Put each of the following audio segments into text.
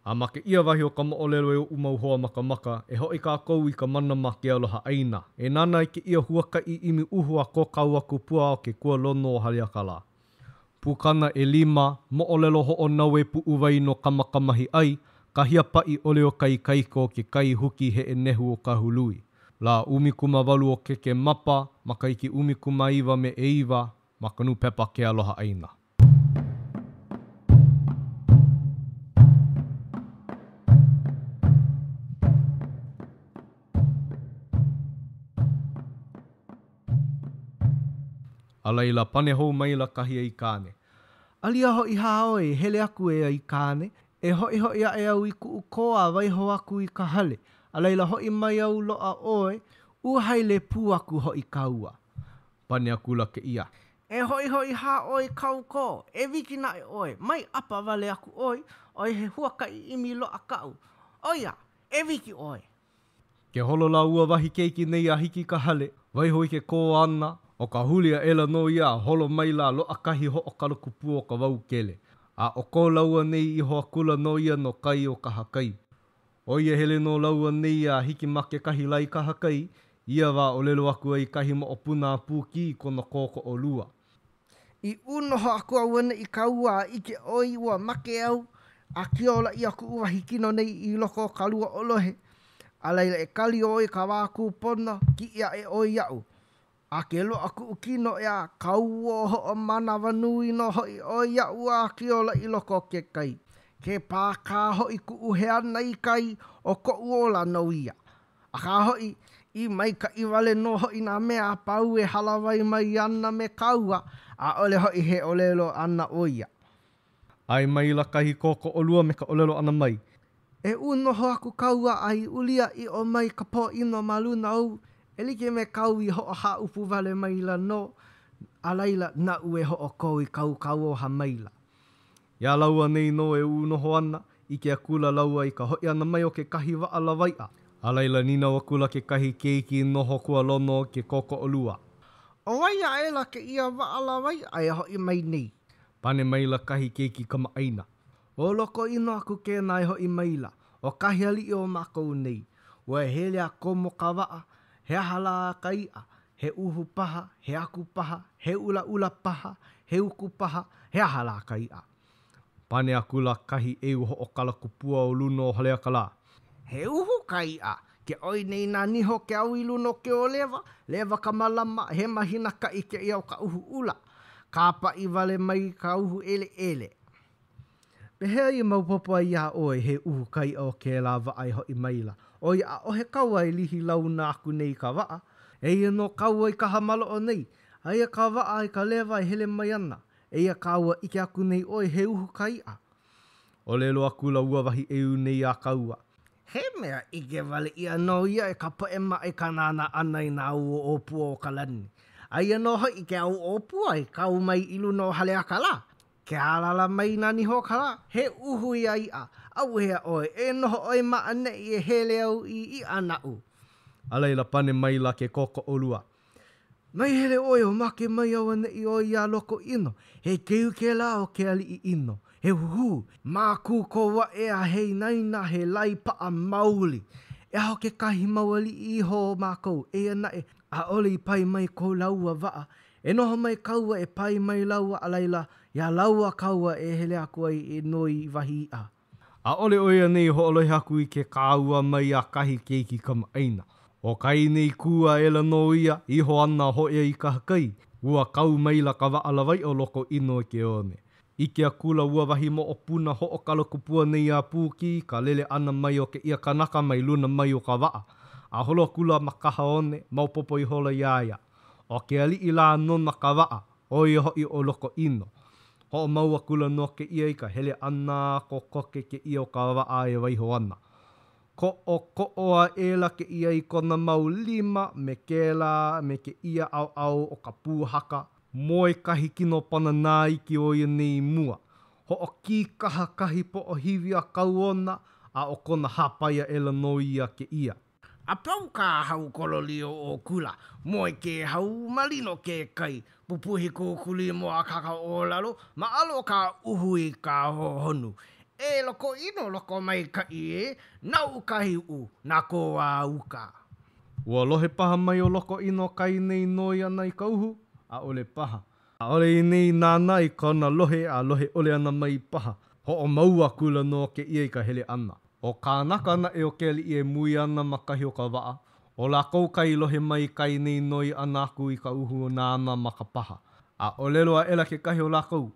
A ma kēia wahi o ka moʻolelo e oʻu mau hoa makamaka, e hoʻi kākou i ka mana ma ke aloha ʻāina. E nānā i kēia huakaʻi ʻimi uhu a ko kāua kupua o ke kualono o Haleakalā. Pukana ʻelima, Moʻolelo hoʻonaue puʻuwai no Kamakamahiʻai, kahi a paʻi ʻole o ka ikaika o ke kai huki heʻe nehu o Kahului. Lā 18 o Kekemapa, makahiki 19 me ʻeiwa, ma ka nūpepa Ke Aloha ʻAina. A laila, pane hou maila kahi aikāne. Alia hoʻi hā ʻoe e hele aku e aikāne, e hoʻihoʻi aʻe au i kuʻu kō a waiho aku i ka hale, a laila hoʻi mai au loaʻa ʻoe, uhaele pū aku hoʻi kāua. Pane akula kēia. E hoʻihoʻi hā ʻoe i kāu kō, e wiki naʻe ʻoe, mai ʻapa wale aku ʻoe, ʻoiai he huakaʻi ʻimi loaʻa kaʻu. ʻO ia, e wiki ʻoe. Ke holo lā ua wahi keiki nei a hiki i ka hale, waiho i ke kō āna, ʻo ka huli aʻela nō ia a holo maila a loaʻa kahi hoʻokalakupua o ka wao kele. A ʻo ko lāua nei iho akula nō ia no kai o kahakai. ʻO ia hele nō lāua nei a hiki ma kekahi lae kahakai, ia wā ʻōlelo aku ai kahi moʻopuna a Pūkī i kona kōkoʻolua. I ʻūnoho aku auaneʻi kāua a ʻike ʻoe ua make au, a kiola ʻia kuʻu wahi kino nei i loko o ka lua ʻōlohe, a laila e kali ʻoe i ka wā kūpono, kiʻi aʻe ʻoe iaʻu. A ke loaʻa kuʻu kino ʻeā, kauō hoʻomanawanui nō hoʻi ʻoe iaʻu a kiola i loko o ke kai. Ke pā kā hoʻi kuʻu heana i kai, ʻo koʻu ola nō ia. Akā hoʻi, i maikaʻi wale nō hoʻi nā mea a pau e hālāwai mai ana me kāua, ʻaʻole hoʻi he ʻōlelo ʻana o ia. ʻAe maila kahi kōkoʻolua me ka ʻōlelo ʻana mai. E ʻūnoho aku kāua a i ulia ʻiʻo mai ka pōʻino ma luna ou, e like me kāu i hoʻohāʻupu wale maila nō, a laila, naʻu e hoʻokō i kāu kauoha maila. Iā lāua nei nō e ʻūnoho ana, ʻike akula lāua i ka hoʻi ʻana mai o kekahi waʻa lawaiʻa. A laila, nīnau akula kekahi keiki noho kualono i ke kōkoʻolua. ʻO wai aʻela kēia waʻa lawaiʻa e hoʻi mai nei? Pane maila kahi keiki kamaʻāina. ʻO Lokoʻino aku kēnā e hoʻi maila, ʻo kahi aliʻi o mākou nei. Ua hele a komo ka waʻa, he aha lā ka iʻa, He uhu paha, he aku paha, he ʻulaʻula paha, he uku paha, he aha lā ka iʻa? Pane akula kahi ʻeu hoʻokalakupua o luna o Haleakalā. He uhu ka iʻa, ke ʻoi nei nā niho ke au i luna o ke ōlewa, lewa ka malama, he mahina kaʻi kēia o ka uhu ʻula. Kāpaʻi wale mai ka uhu ʻeleʻele. Pehea i maopopo ai iā ʻoe he uhu ka iʻa o kēlā waʻa e hoʻi maila, ʻoiai ʻaʻohe kāua e lihi launa aku nei i ka waʻa? Eia nō kāua i kaha maloʻo nei, aia ka waʻa i ka lewa e hele mai ana, eia kā ua ʻike aku nei ʻoe he uhu ka iʻa. ʻŌlelo akula ua wahi ʻeu nei iā kāua. He mea ʻike wale ʻia nō ia e ka poʻe maʻa i ka nānā ʻana i nā ao ʻōpua o ka lani. Aia nō hoʻi ke ao ʻōpua i kau mai i luna o Haleakalā, Ke alala mai nā niho o ka lā, he uhu ia iʻa. ʻAuhea ʻoe, e noho ʻoe ma ʻaneʻi e hele au i iʻa naʻu. A laila pane maila ke kōkoʻolua. Mai hele ʻoe o make mai auaneʻi ʻoe iā Lokoʻino, he keu kēlā o ke aliʻi ʻino, he huhū, mākūkō aʻe a he inaina he lai paʻa maoli. E aho kekahi mau aliʻi iho o mākou, eia naʻe, ʻaʻole i pae mai ko lāua waʻa, E noho mai kāua e pae mai lāua a laila, iā lāua kāua e hele aku ai e noi i wahi iʻa. ʻAʻole ʻo ia nei i hoʻolohe aku i ke kāua mai a kahi keiki kamaʻāina. ʻO kā ia nei kū aʻela nō ia, iho ana a hōʻea i kahakai, ua kau maila ka waʻa lawaiʻa o Lokoʻino i ke one. ʻIke akula ua wahi moʻopuna hoʻokalakupua nei a Pūkī i ka lele ʻana mai o kēia kanaka mai luna mai o ka waʻa, a holo akula ma kaha one, maopopo ihola iā ia. ʻO ke aliʻi lā nona ka waʻa, ʻo ia hoʻi ʻo Lokoʻino. Hoʻomau akula nō kēia i ka hele ʻana a kokoke kēia o ka waʻa e waiho ana. Koʻokoʻo aʻela kēia i kona mau lima me kēlā me kēia ʻaoʻao o ka pūhaka, moe kahi kino pananā iki o ia nei i mua. Hoʻokīkaha kahi poʻohiwi ʻākau ona, a ʻo kona hāpai aʻela nō ia kēia. A pau ka hau kololi o kula, moe ke hau, malino ke kai, pupuhi kūkuli mōakāka o lalo, māʻalo ka uhu i ka hohonu. E Lokoʻino, lokomaikaʻi ē, naʻu kahi uʻu na kōā uka. Ua lohe paha mai ʻo Lokoʻino kai nei noi ʻana i ka uhu? ʻAʻole paha. ʻAʻole anei nānā i kona lohe a lohe ʻole ʻana mai paha. Hoʻomau akula nō kēia i ka hele ʻana. ʻO kānaka naʻe o ke aliʻi e mui ana ma kahi o ka waʻa, ʻo lākou kai lohe mai kai nei noi ʻana aku i ka uhu nāna ma ka paha. A ʻōlelo aʻela kekahi o lākou,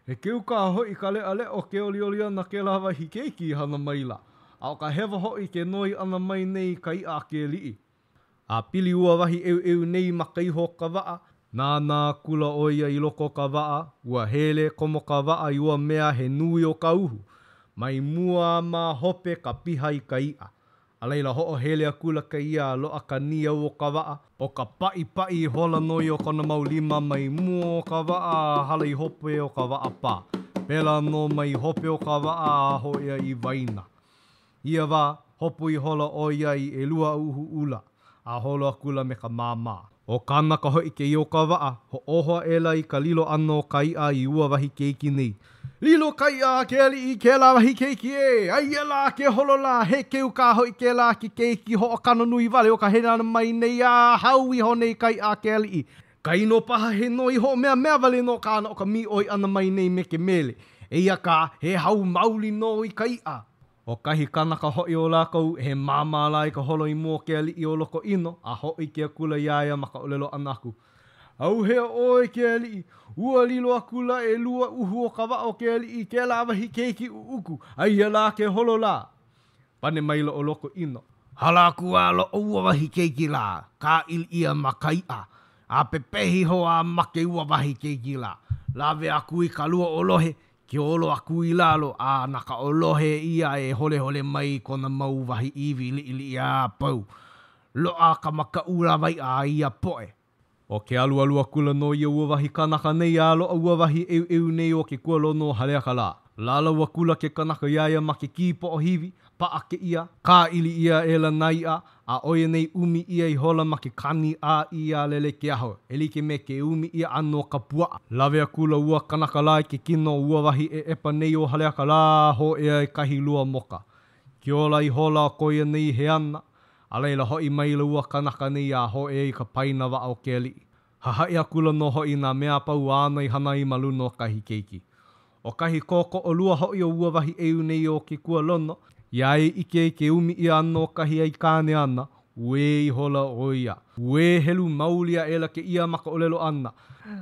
He keu kā hoʻi ka leʻaleʻa o ke olioli ʻana kēlā wahi keiki i hana maila, a ʻo ka hewa hoʻi ke noi ʻana mai nei i ka iʻa a ke aliʻi. A pili ua wahi ʻeuʻeu nei ma ka iho o ka waʻa, nānā akula ʻo ia i loko o ka waʻa, ua hele komo ka waʻa i ua mea he nui o ka uhu, mai mua a ma hope ka piha i ka iʻa. A laila hoʻohele akula kēia a loaʻa ka niau o ka waʻa, ʻo ka paʻipaʻi ihola nō ia o kona mau lima mai mua o ka waʻa a hala i hope o ka waʻapā. Pēlā nō mai hope o ka waʻa a hōʻea i waena. Ia wā, hopu ihola ʻo ia i ʻelua uhu ʻula, a holo akula me ka māmā. ʻO kānaka hoʻi kēia o ka waʻa, hoʻōho aʻela i ka lilo ʻana o ka iʻa i ua wahi keiki nei. Lilo ka iʻa a ke aliʻi i kēlā wahi keiki ē! Aia lā ke holo lā, he keu kā hoʻi kēlā ke keiki hoʻokano nui wale o ka hele ʻana mai nei a hau iho nei ka iʻa a ke aliʻi. Kainō paha he noi hoʻomeamea wale nō kāna o ka mīʻoi ʻana mai nei me ke mele. Eia kā, he hau maoli nō i ka iʻa. ʻO kahi kanaka hoʻi o lākou, he māmā lā i ka holo i mua o ke aliʻi ʻo Lokoʻino, a hōʻike akula iā ia ma ka ʻōlelo ʻana aku, ʻAuhea ʻoe e ke aliʻi, ua lilo akula ʻelua uhu o ka waʻa o ke aliʻi i kēlā wahi keiki ʻuʻuku, aia lā ke holo lā. Pane maila ʻo Lokoʻino. Hala aku a loaʻa ua wahi keiki lā, kāʻili ʻia ma ka iʻa, a pepehi iho a make ua wahi keiki lā. Lawe aku i ka lua ʻōlohe, Kiolo aku i lalo, a na ka ʻōlohe ia e holehole mai i kona mau wahi iwi liʻiliʻi a pau. Loaʻa ka makaʻu lawaiʻa a ia poʻe. ʻO ke alualu akula nō ia ua wahi kanaka nei a loaʻa ua wahi ʻeuʻeu nei o ke kualono o Haleakalā. Lālau akula ke kanaka iā ia ma ke kī poʻohiwi, paʻa kēia, kāʻili ʻia aʻela nā iʻa, A ʻo ia nei ʻumi ʻia ihola ma ke kani ʻāʻī a lele ke aho, e like me ke ʻumi ʻia ʻana o ka puaʻa. Lawe akula ua kanaka lā i ke kino o ua wahi ʻeʻepa nei o Haleakalā a hōʻea i kahi lua moka. Kiola ihola ko ia nei he ana, a laila hoʻi maila ua kanaka nei a hōʻea i ka paena waʻa o ke aliʻi. Hahaʻi akula nō hoʻi nā mea a pau āna i hana ai ma luna o kahi keiki. ʻO kahi kōkoʻolua hoʻi o ua wahi ʻeu nei o ke kualono, iā ia i ʻike i ke ʻumi ʻia ʻana o kahi aikāne āna, uē ihola ʻo ia. Uē helu maoli aʻela kēia ma ka ʻōlelo ʻana.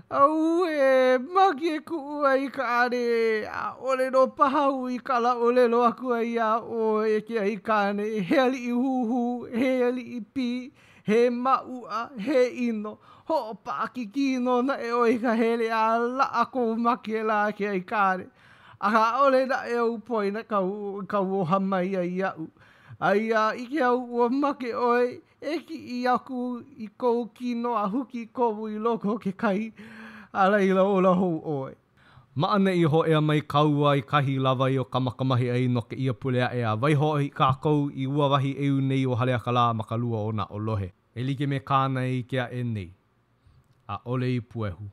Auē, make kuʻu aikāne, ʻaʻole nō paha au i kala ʻōlelo aku ai iā ʻoe e ke aikāne, he aliʻi huhū, he aliʻi pī, He maʻuʻa, he ʻino, hoʻopaʻakikī nō naʻe ʻoe i ka hele a laʻa kou make lā e ke aikāne. Akā ʻaʻole naʻe ou poina i kauoha mai ai iaʻu. Aia a ʻike au ua make ʻoe, e kiʻi aku i kou kino a huki komo i loko o ke kai, a laila ola hou ʻoe. Ma ʻaneʻi hōʻea mai kāua i kahi lawai o Kamakamahiʻai no kēia pule aʻe a waiho hoʻi kākou i ua wahi ʻeu nei o Haleakalā ma ka lua o nā ʻōlohe, e like me kāna e ʻike aʻe nei. ʻAʻole i puehu.